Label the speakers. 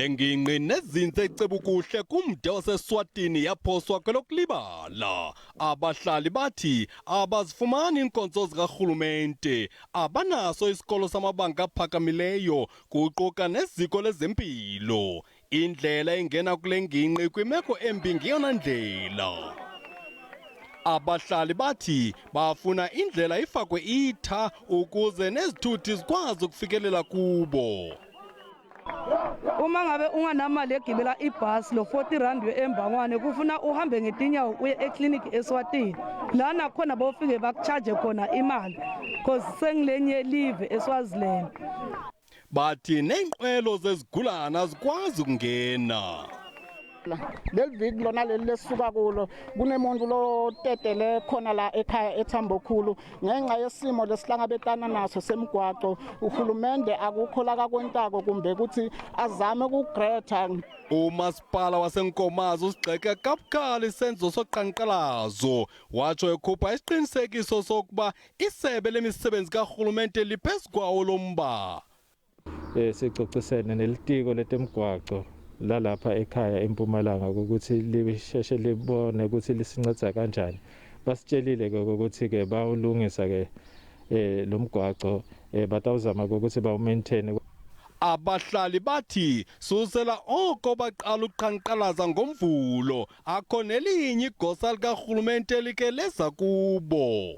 Speaker 1: Le ngingqi nezinze eCebukuhle kumde waseSwatini yaphoswa kwelokulibala. Abahlali bathi abazifumani iinkonzo zikarhulumente, abanaso isikolo samabanga aphakamileyo kuquka neziko lezempilo. Indlela engena kule ngingqi kwimeko embi ngeyona ndlela. Abahlali bathi bafuna indlela ifakwe itha ukuze nezithuthi zikwazi ukufikelela kubo.
Speaker 2: Uma ngabe unganamali egibela ibhasi lo 40 rand embangwane kufuna uhambe ngetinyawo uye ekliniki eSwatini lana khona bofike bakucharge khona imali cause sengilenye live eSwaziland.
Speaker 1: Bathi neenqwelo zezigulana azikwazi ukungena.
Speaker 3: Leli viki lona leli lesisuka kulo kunemuntu lotetele khona la ekhaya eThambokhulu ngenxa yesimo lesihlangabetana naso semgwaco. Uhulumende akukho la kakwentako kumbe ukuthi azame ukuGreta.
Speaker 1: Umasipala waseNkomazi usigxeke kabukhali isenzo soqhankqalazo, watsho ekhupha isiqinisekiso sokuba isebe lemisebenzi karhulumente liphezu kwawo lo mba.
Speaker 4: Sicocisene nelitiko letemgwaco lalapha ekhaya eMpumalanga ukuthi lisheshe libone ukuthi lisinceda kanjani. Basitshelile ke ukuthi ke bawulungisa ke lo mgwaco, batawuzama ukuthi bawumaintain.
Speaker 1: Abahlali bathi susela oko baqala uqhankqalaza ngoMvulo akho nelinye igosa likarhulumente like leza kubo.